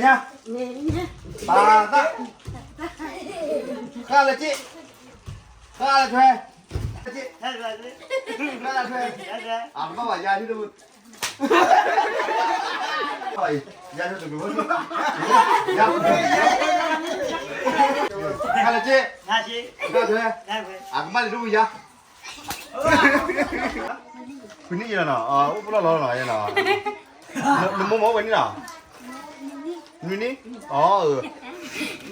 ညါ, ပာ်သး, ဃၣ်လၢက့ၣ်, ဃၣ်လၢထွဲ, ဃၣ်လၢထွဲ, အတဘၣ်ဘၣ်ယါဒ်တမုၢ်, ယါဒ်တမုၢ်, ဃၣ်လၢက့ၣ်, ဃၣ်လၢထွဲ, အကမၣ်လၢဒိၣ်မုၢ်ယါ ခွံနံၣ်ယဲလီၤနီၤ, အိၣ်ပလီၢ်လီၤနီၤယဲနီၤ, နမိၢ်မ့ၢ်အိၣ်ဝဲန့ၣ်နီၤ, နွံနံၣ်, အၢ, ထံၣ်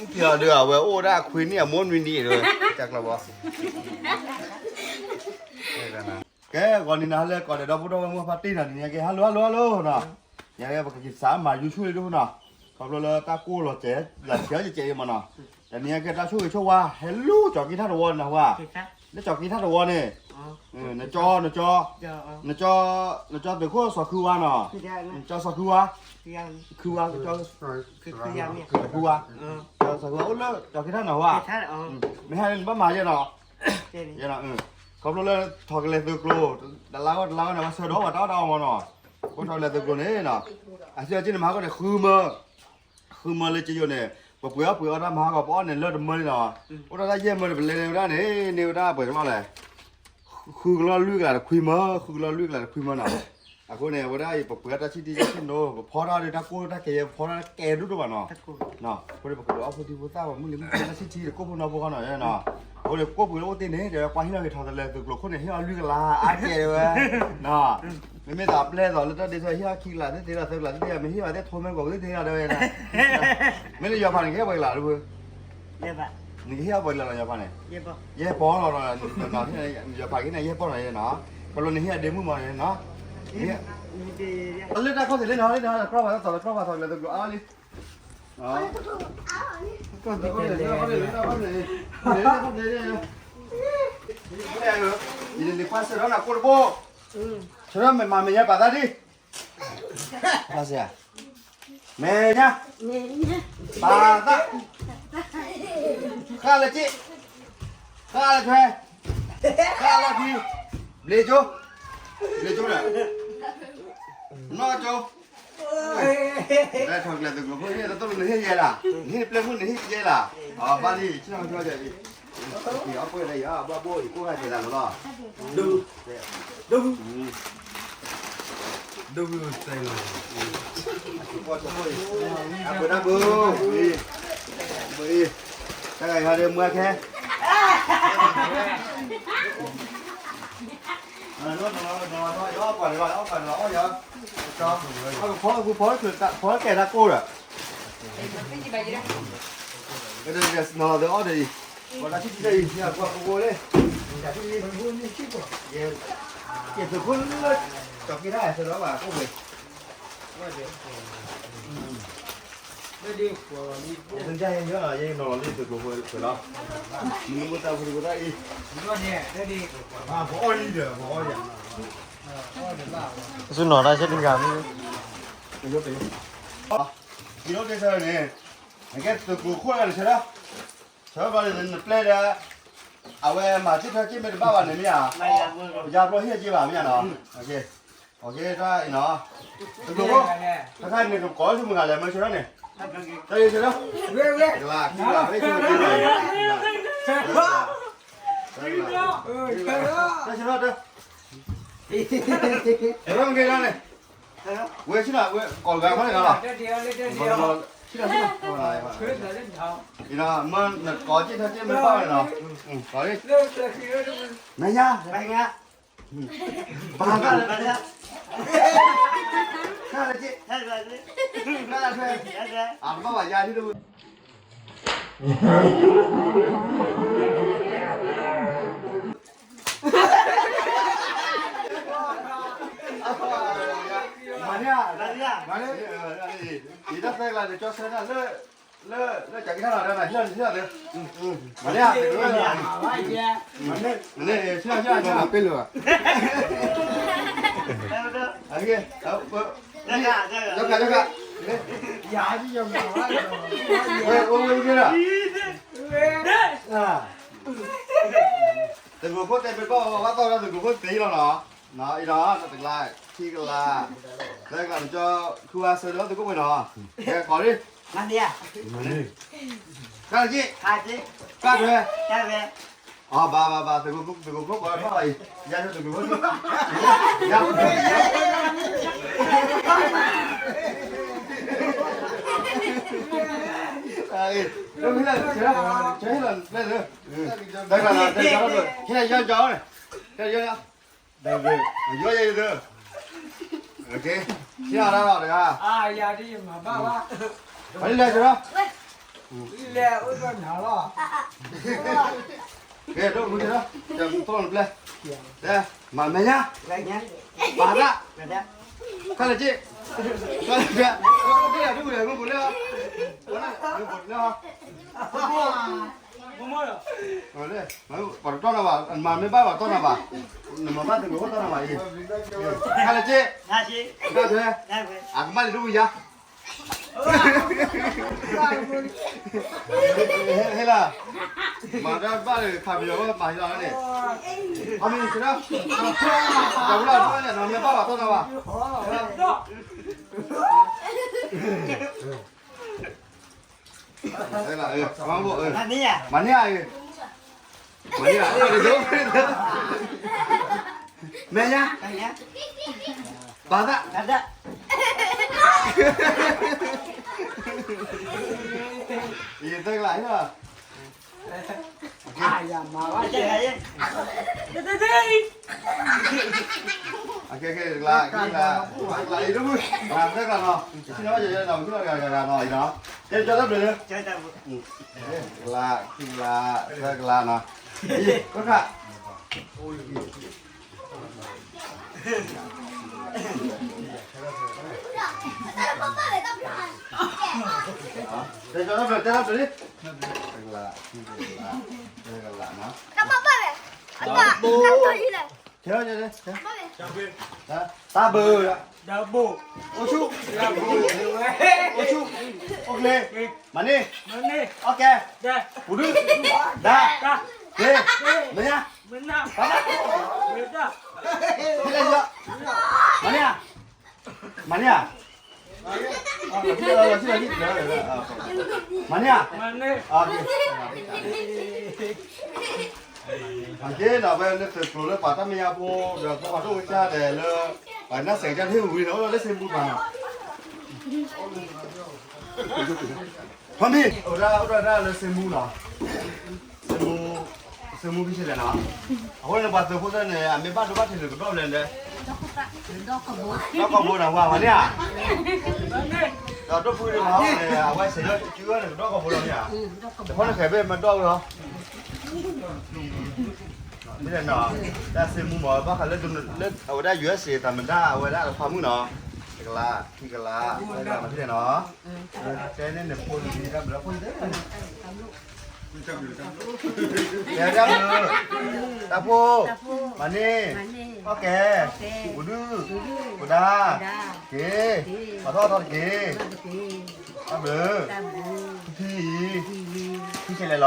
အီၤဒုး အဝဲအိၣ်ဒၣ်ခွံနံၣ် အမိၢ်နွံနံၣ်ဒုး, ကၢ်ကျီဘီ, ကဲ ဂီၤနံၤနၤဟါလၢကိးဒီးဒီပုၢ်ဒီဝဲၢ်မုၢ်ဖါတံၢ်နီၤ, တနံၤညါက့ ဟါလၢဟါလၢဟါလၢနီၤ, ညါက့ ပကစးမၤ YouTube လံဒိၣ်နီၤ, ခီဖျိလၢတၢ်ကိၢ်လီၤစဲး လၢဆံးအီၤကဲကဲအံၤမးနီၤ, တနံၤညါက့ တၢ်ဆိၣ်ဂ့ၤဆိၣ်ဝါ ဟဲလူၤကၠီၤက့ၤထၣ်တဝီန့ၣ်ဟါ, လၢကၠီၤက့ၤထၣ်တဝီန့ၣ်, နကၠီ, နကၠီ, နကၠီ, နကၠီသုးခိၣ်စီၤခုဝါနီၤ, နကၠီစီၤခုဝါ, ခုဝါ, စီၤခုဝါ, စီၤခုဝါ အိၣ်လၢကၠီၤက့ၤထၣ်နီၤဟါ, မ့ၢ်ဟဲန့ၣ် နဘၣ်မၤယဲနီၤ, ယဲနီၤ, ခီဖျိလၢထီၣ်ကလဲၤသုးကျိၤ တလါဂီၢ်တလါဂီၢ်န့ၣ် ဝဲဆၢဒီးပှၤတၢ်အီၣ်တၢ်အီမးနီၤ, အိၣ်ထီၣ်ကလဲၤသုးကျိၤန့ၣ်နီၤ, အစံၣ်အီၤက့န့ၣ် မၤဟါဂီၢ်န့ၣ် ဃုမၢ, ဃုမၢလၢကယိာ်န့ၣ်, ပပှ့ၤအီၣ်ပှ့ၤအီတၢ်မၤဟါဂီၢ် ပအီၣ်န့ၣ်လၢတမၢန့ၣ်နီၤ, အိၣ်ထီၣ်တၢ်ယဲၢ်မၢန့ၣ် ပလဲၤန့ၢ်ဝဲဒၣ်န့ၣ် န့ၢ်ဝဲဒၣ်ပှဲၤကလီၢ်လဲၣ်, ဃုကလီၢ်လွံၢ်ကလးတခွံမၢ, ဃုကလီၢ်လွံၢ်ကလးတခွံမၢနီၤ, အဃိန့ၣ် အဝဲဒၣ်အံၤ ပပှ့ၤအီၣ်တၢ်ဆံၣ်ထံဆံၣ်နိ, ပဖီထီၣ်ဒီးတၢ်ကိၢ်တၢ်ကဲယဲ ပဖီထီၣ်ကဲဒိၣ်ဒိၣ်ဘၣ်နီၤ, အဃိန့ၣ် ပကဒုးအီၣ်ဖိဒံဖိသၣ် ပှၤမုၣ်လံၤမုၣ်ကီၤ တၢ်ဆံၣ်ထံတကိၢ်ဖိနီၢ်ဖိဃီနီၤ, အဃိန့ၣ် ကိၢ်ပှ့ၤလၢအိၣ်တ့ၢ်န့ၣ် တဲဝဲ ကွၢ်ဟံၣ်နီၣ်ဂ့ၤ ထီၣ်တလဲၤသုးကျိၤခိၣ်န့ၣ် ဟ့ၣ်အီၤလွံၢ်ကလး အါကဲတဲဝဲ, မ့မ့ၢ်သးပျဲၢ်သိးလၢတၢ်ဒ့ဆၢ ဟ့ၣ်အီၤခံကလးသ့ၣ်သ့လီၤ သၢကလးသ့ၣ်သ့, မ့ၢ်ဟ့ၣ်အီၤသ့ၣ် ထိမဲကိးကသ့ၣ်သ့လီၤ တဲဝဲ, မ့ၢ်လၢယွၤဖးန့ၣ် ကဟ့ၣ်ပှဲၤကလးလၢ, နကဟ့ၣ်အီၤပှဲၤကလးလီၤ ယွၤဖးန့ၣ်, ယဲၢ်ပီၢ်လီၤ, ယွၤဖးက့ၤန့ၣ် ယဲၢ်ပီၢ်နီၤယဲနီၤ, ခီဖျိနဟ့ၣ်အဒ့မုၣ်မးန့ၣ်နီၤ, လၢတၢ်ခီၣ်ထံးလၢနီၤ လၢတၢ်တကြၢးဘၣ် တၢ်သီၣ်တကြၢးဘၣ် သီၣ်ကလဲၤသုးကျိၤအါလံ ယန့ၣ်ကွၢ်ဆၢဒီးနၤကိၢ်တဘိ, ဆၢဒီးမ့ၢ်မၤမဲာ်ညါပာ်သးဒ်, မဲာ်ညါ, ပာ်သး, ဃၣ်လၢက့ၣ်, ဃၣ်လၢထွဲ, ဃၣ်လၢထွံ, ဘျ့ကၠိ, ဘျ့ကၠိဒီး, နီၢ်ကၠိ လဲၤထီၣ်ကျဲသုးကျိၤဖိ ဟ့ၣ်တၢ်တိၢ်လိာ် နဟ့ၣ်ယဲလၢ, နဟ့ၣ်ပျဲၢ်မုၣ် နဟ့ၣ်ယဲလၢ, အဘၣ်လံ ဆ့ၣ်နီၤဆ့ၣ်နီၤအံၤ, အီၣ်ပှဲၤဒီးယၤ အဘၣ်ဘိအံၤ ကိၢ်ဂၤကဲလၢလီၤ, ဒူ, ဒူ, ဒူ, အပှဲၤတၢ်ဘိ, ဘိအံၤ, တၢ်ဂၤဟီဒီးမွဲခဲ ဖီကဲတၢ်ကိၢ်ဒီး, နီၤလီၤသ့အီၣ်ဒီးအံၤ, ပှၤတၢ်ထံၣ်ထံၣ်အံၤ ကွၢ်ကိၢ်ကိၢ်လံ, ကဲသုးခိၣ်လၢ, ကၠီၤက့ၤတၢ်ဆၢဒီးဘၣ်ကိၢ်ဝဲ, ယဲနီၤလီၤလံသုးကျိၤဖိလီၤ, မ့ၢ်မ့ၢ်တၢ်ဖိတဖိတၢ်အံၤ, ပအီၣ်အံၤဒီး ပအီၣ်ယၤ ဆူနီၤတၢ်ဆၢတဂၤမ့ၢ်, ယိၤက့ၤဆၢန့ၣ်, နကဲသုးကျိၤခိၣ်လၢနဆၢဒီး, ဆၢဘျီန့ၣ်နပျဲၢ်ဒီး, အဝဲမၤစ့ၢ်ထီၣ်စ့ၢ်မ့ၢ်တဘၣ်ဘၣ်န့ၣ်မ့ၢ်ဧါ, ပယါဘျီဟ့ၣ်စ့ၢ်ဘၣ်မ့ၢ်ဧါနီၤ, အကဲတၢ်အံၤနီၤ, သုးကျိၤခိၣ်, တခါန့ၣ်ကကိးဆူမုၢ်ဂၤလဲၣ် မၢဆၢဒီးန့ၣ်, တၢ်အံၤဆၢဒီး, ကလါ, ကလါ, တၢ်ဆၢဒီး, တၢ်, ဝဲဆ့ၣ်နီၤ ဝဲကိးဂၤမ့ၢ်တဂၤလီၤ, ဆ့ၣ်နီၤဆ့ၣ်နီၤ, မၢနကိးစ့ၢ်ထီၣ်စ့ၢ်မ့ၢ်ဘၣ်န့ၣ်နီၤ, ကိးလံ, မဲာ်ညါ, မဲာ်ညါ, ပာ်သးလၢမဲာ်ညါ, တၢ်လၢက့ၣ်, တၢ်လၢထွဲ, အတဘၣ်ဘၣ်ယါဒ်တမုၢ် မၤန့ၢ်ဧါ, မၤန့ၢ်, ယတၢ်သဲကျါန့ၣ် ကၠီဆၢနၤလၢ, လၢ, လၢကၠီက့ၤထီၣ်လီၤဒီးနၤ ဟ့ၣ်လီၤန့ၣ် ဟ့ၣ်လီၤသု, မၤန့ၢ်ဧါ, မၤန့ၢ်, ဟ့ၣ်လီၤ ဟ့ၣ်လီၤ ဟ့ၣ်လီၤ, အဂ့ၢ်, ယက, ယက, ဝဲ, ဝဲ, ဝဲ, ဝဲ, သုးကျိၤဖိတဲပၢၢ်ဘၣ် ဘၣ်သီၣ်ဒီးသုးကျိၤဖိသ့လီၤနီၤ, အံၤနီၤ တကလး, ခံကလး, သၢကလး နကၠီ ခုဝါဆၢဒီးသုးကျိၤဖိနီၤ, ကဲ ကိးလံ မၤန့ၢ်ဧါ, မၤန့ၢ်, ကၢ်က့ၢ်, ကၢ်က့ၢ်, ကၢ်ထွဲ, ကၢ်ထွဲ, အဘၣ်ဘၣ်ဘၣ် သုးခိၣ်ဖိ သုးခိၣ်ဖိ ပှၤထီၣ်အံၤ, ယၤသုးခိၣ်ဖိ, ယၤ, အ့ၣ်, ဆဲးလီၤ, ဆဲးလီၤ, ပျဲၢ်လၢ, တၢ်ကျါလီၤ, တၢ်ကျါလီၤ, ဟဲယီၤယီၤန့ၣ်, ဟဲယီၤယီၤ တၢ်ဘျုး, ယီၤယဲၢ်ယသၢ, က့ၤ, ဆံးအီၤတၢ်လီၤတဂၤ, ပှၤလၢလဲၤဆၢလီၤ, ကဲ, ဒိၣ်မူဆၢလီၤ, ကဲ, သီၣ်နပျဲၢ်, ကဲ, မၤမဲာ်ညါ, ပာ်သး, ခဲလၢာ်က့ၢ်, ခဲလၢာ်က့ၢ်, ဒ်လဲၣ်ဒ်လဲၣ်, မ့ၢ်ပှၤလၢ ပှၤတတီၢ်နၤဘၣ်, မၤမ့ၢ်ဘၣ်ပှၤတီၢ်နၤဘၣ်, နမၤဘၣ်တမုာ်အိၣ်တီၢ်နၤဘၣ်အံၤ, ခါလၢက့ၢ်, တၢ်ထွဲ, အကမၣ်လံဒိၣ်မူယါ, ဟဲလီၤ, မၤတၢ်ဘၣ်လၢခါပယီၤဝဲမၤဟံးလီၤန့ၣ်, အမ့ၢ်ကဒီး, တၢ်ဝဲလၢအဒိၣ်န့ၣ် မၤမ့ၢ်ဘၣ်ပှၤတီၢ်နၤဘၣ် မၤန့ၢ်ဧါ, မၤန့ၢ်ဧါ, မဲာ်ညါ, ပာ်သး, ယသၢကလး, ကလး, ကလး, သၢကလးနီၤ, ကလး, ကလး, ကလး, သၢကလးနီၤ, ကလး, တဲကလး, တဲကလး, တဲကလးနီၤ, တၢ်ဘုး, အိၣ်ဆူၣ်, အိၣ်ဆူၣ်, အိၣ်ချ့, မၤန့ၢ်, အီၣ်ကဲ, ပူၤဒု, ဒါ, က့, မဲာ်ညါ, ပာ်သး, မၤန့ၢ်ဧါ, မၤန့ၢ်ဧါ, မၤန့ၢ်ဧါ, အက့နီၤ ဖဲလၢသုးကျိၤလၢပှၤတၢ်မဲာ်ညါဖိ ဒီးပှၤဒိၣ်ကစၢ်ဒဲးလၢ ပှၤနၢ်စဲးကစၢ်တဟ့ၣ်ဝံၤနီၤ အိၣ်ဒီးလၢစ့မူပၤနီၤ ဖမ့ၢ် အိၣ်ဒၣ်အိၣ်ဒၣ်တၢ်လၢစ့မူနီၤ စ့မူ စ့မူဖံဆဲးလဲၣ်နီၤ အဃိန့ၣ် ပှၤသုးဖိသၣ်န့ၣ် အမ့ၢ်ဘၣ်ဒိဘၣ်ထံးန့ၣ် ကဒီၣ်ဘျဲၣ်လဲၣ် ဒီးကဘိနီၤ ဝၤဝၤန့ၣ်ဧါ ဒီးဒိၣ်ဖုန့ၣ်မၤန့ၣ် အဝဲဆဲးယီၤကၠူဝဲန့ၣ် ကဒီၣ်ကဘိလီၤန့ၣ်ဧါ တခီန့ၣ်ဃဲၤဘ့ၣ်မၤဒီၣ်ဝဲလီၤ မ့ၢ်နီၤ တၢ်စ့မူမ့ၢ်ဘၣ်ဃးလၢ အဝဲဒၣ် ယူအ့စ့ သးမ့ၢ်ဒၣ် အဝဲဒၣ်တခွါမုၣ်နီၤ တကလး ခံကလး သၢကလးမၤဖဲလဲၣ်နီၤ တဲန့ၣ်န့ၣ်ဖိန့ၣ် တၢ်ဘျုးဖိ တဲတၢ်ဘျုး တၢ်ဖိ မၤန့ၢ် အီၣ်ကဲ ပူၤဒု ပူၤဒါ က့ၤ ပှၤထီၣ်ထီၣ်တက့ၢ် တၢ်ဘျုး ဖံဖံအံၤ ဖံဆဲးလဲၣ်လီၤ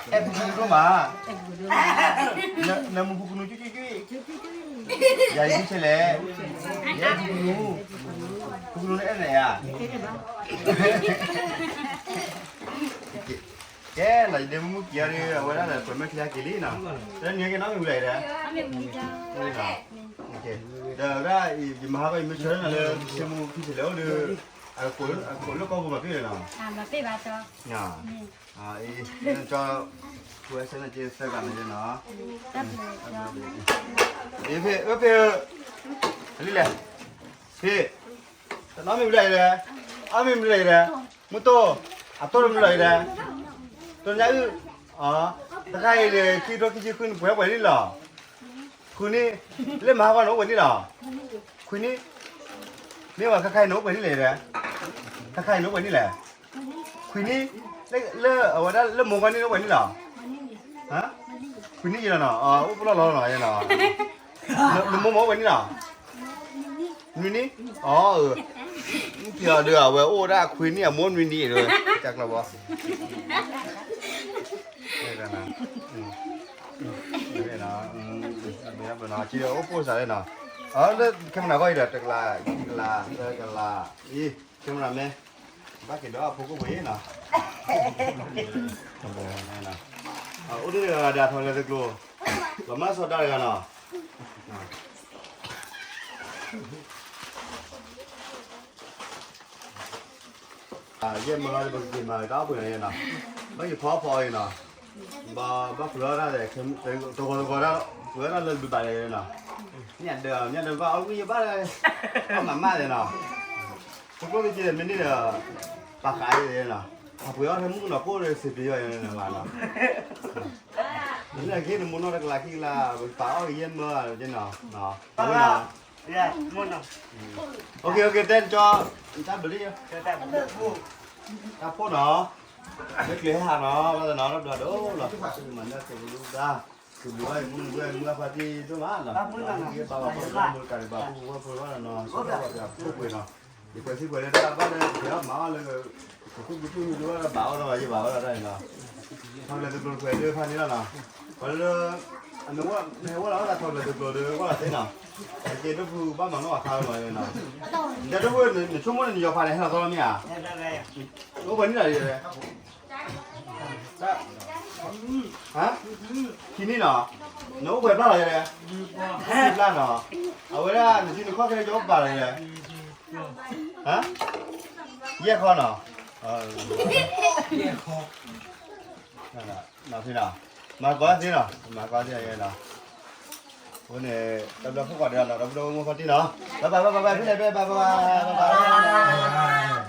အဲၣ်ဖံဖံဒိၣ်မး နမူဖူကနူၤကွံာ်ကွံာ်ကွံာ် ယၤအံၤဖံဆဲးလဲၣ် ယအဲၣ်ဖူကနူၤ ဖူကနူၤနအဲၣ်နၤယၤ ကဲနီၤ ယဒ့မုၣ်မုၣ်ကံၤအီၤဒီး အဝဲဒၣ်ဒီး ကွဲးမဲာ်ချံအက့ၤလံနီၤ တနံၤက့ၤနီၤ မ့ၢ်ဝံၤလၢအံၤဒီး ဒီးဝဲဒၣ် ယမၤဟးဂီၤ ယမ့ၢ်ဆၢထၢၣ်နၤလၢ စ့မူဖံဆဲးလဲၣ်အိၣ်ဒီး အခိၣ်လၢကီၢ်ပူၤမၤပ့ၢ်လဲၣ်နီၤ မၤပ့ၢ်ဘၣ်ကၠီ အံၤ ကၠီ ကွဲးဆၢနၤက့ၤသၢဂၤန့ၣ်နီၤ ဖံ အဖံ လံလဲၣ် ဖံ တနီၤမ့ၢ်မနုၤလဲၣ် အီၣ်မ့ၢ်မနုၤလဲၣ် မုၢ်တိၢ် အတိၢ်တမနုၤလဲၣ် တိၢ်ညါအုၣ် တခါအံၤန့ၣ် ခံထိခံဆံဃုနံၣ် ပှဲၤပှဲၤလံလီၤ ဃုနံၣ် လၢမၤဟးဂီၤန့ၣ် အိၣ်ပှဲၤနံၣ်လီၤ ခွံနံၣ် မ့ၢ်ဝဲခါခါအံၤန့ၣ် အိၣ်ပှဲၤနံၣ်လဲၣ် ခါခါအံၤန့ၣ် အိၣ်ပှဲၤနံၣ်လဲၣ် ခွံနံၣ် လၢအဝဲဒၣ်လၢမိၢ်ဂီၢ်န့ၣ် အိၣ်ပှဲၤနံၣ်လီၤ ခွံနံၣ်ယဲလီၤနီၤ အိၣ်ပလီၢ်လီၤနီၤယဲနီၤ နမိၢ်မ့ၢ်အိၣ်ပှဲၤနံၣ်လီၤ နွံနံၣ် အီၤ ဖံအီၤဒီး အဝဲအိၣ်ဒၣ်ခွံနံၣ် အမိၢ်နွံနံၣ်ဒီး တၢ်ကျီဘီ အိၣ်ပိၢ်စးလၢနီၤ လၢ camera ဂီၢ်အံၤဒီး တကလး ခံကလး သၢကလး အံၤ camera man ဘၣ်က့ၤဒီးအဖိကိၣ်ပှ့ၤနီၤ, အိၣ်ဒံးတဂၤဒီးထီၣ်လဲၤသကျိၤ, လီၤမၢ်စီၤဒၣ်တဂၤနီၤ, ယဲၢ်မၢလီၤဒီးပကက့ၤမၤတၢ်အီၣ်ပှ့ၤနီၤယဲနီၤ, ဘၣ်ယဖီအီၣ်ဖီအီၣ်အံၤနီၤ, ဘၣ်ဘၣ်ပှ့ၤအီၣ်တၢ်ဒီး တဂီၤတဂီၤဒၣ် ပှ့ၤအီၣ်တၢ်လၢဒုးဘၣ်လဲၣ်နီၤ, ညၣ်ဒၢးညၣ်ဒၢးဘၣ်အီၣ်ဝံၣ်ယဘၣ်လဲၣ်, အီၣ်မးမးလဲၣ်နီၤ, ပကျိၣ်က့ၤမ့ၢ်န့ၣ်ဒီး ပာ်ဃာ်အံၤနီၤ, ပှ့ၤအီၣ်ထဲမုၢ်ကနီၤကိၣ်ဒီးစံးပယီၤယဲနီၤ, မ့ၢ်န့ၣ်က့ၤနမိၢ်နီၢ်တကလးခံကလး ပာ်အီၣ်က့ၤယဲၢ်မၢအီၤနီၤ, ပဝဲနီၤ OK OK တဲကၠီ, တၢ်ဘျုးလံ, တၢ်ဖိနီၤ, လၢကျဲၤဟဲဟးနီၤ ဘၣ်သနီၤ တၢ်ဘျုးဒိၣ်လီၤ, မၤနၢ်က့ၤပလူဒါ, ကဘျုးဘၣ်ယမုၢ်နွဲမုၢ်အဖါတံၢ်ဒိၣ်မးနီၤ, ဘၣ်မုၢ်ကၢ်ဒံးဘၣ်ပှၤဖိမုၢ်ကၢ်ဒံးဘၣ်ဖိဖိဖိနီၤ, ဆိၣ်ဂ့ၤပှၤဖိပှ့ၤနီၤ, ယပှဲၤသံပှဲၤလၢတၢ်ဘၣ်လၢ ကဲအီၣ်မၤအီၣ်လၢ ကသူၣ်ကသူၣ်မုၢ်ဒိၣ်ဘၣ်ဒီးဘၣ်အီၣ်ဒီးယဘၣ်အီၣ်ဒီးတၢ်အံၤနီၤ, ထီၣ်လဲၤသကျိၤတခွဲးဒၢဖးန့ၣ်လီၤနီၤ, ပှၤလၢ အမ့ၢ်ဝဲလီၤအီၣ်သးထီၣ်လဲၤသကျိၤဒီး ဝဲလီၤသ့နီၤ, က့ၤဒိၣ်ဖုဘၣ်မၤနီၣ်အခါလီၤနီၤ, နတဲဒိၣ်ဖု နဆိကမိၣ်န့ၣ် နယီၤဖးန့ၣ် ဟဲလီၤသီလီၤမ့ၢ်ဧါ, အိၣ်ပှဲၤနံၣ်လီၤဒီး ခံနံၣ်နီၤ, နအိၣ်ပှဲၤဘျၣ်လီၤယဲလဲၣ်, ခံဘျၣ်နီၤ, အဝဲဒၣ်နစုနခီၣ်ခဲကၠီအိၣ်ပှဲၤလီၤယဲလဲၣ်, ယဲၢ်ခီနီၤ, မၤကီသ့နီၤ, မၤကီသ့နီၤ, အဃိန့ၣ် တၢ်ဘျုးဖိကိးဂၤဒဲးနီၤ, တၢ်ဘျုးဖိမုၣ်ဖိတံၢ်နီၤ, bye bye bye bye, ဖဲလဲၣ်ဖဲလဲၣ် bye bye bye bye,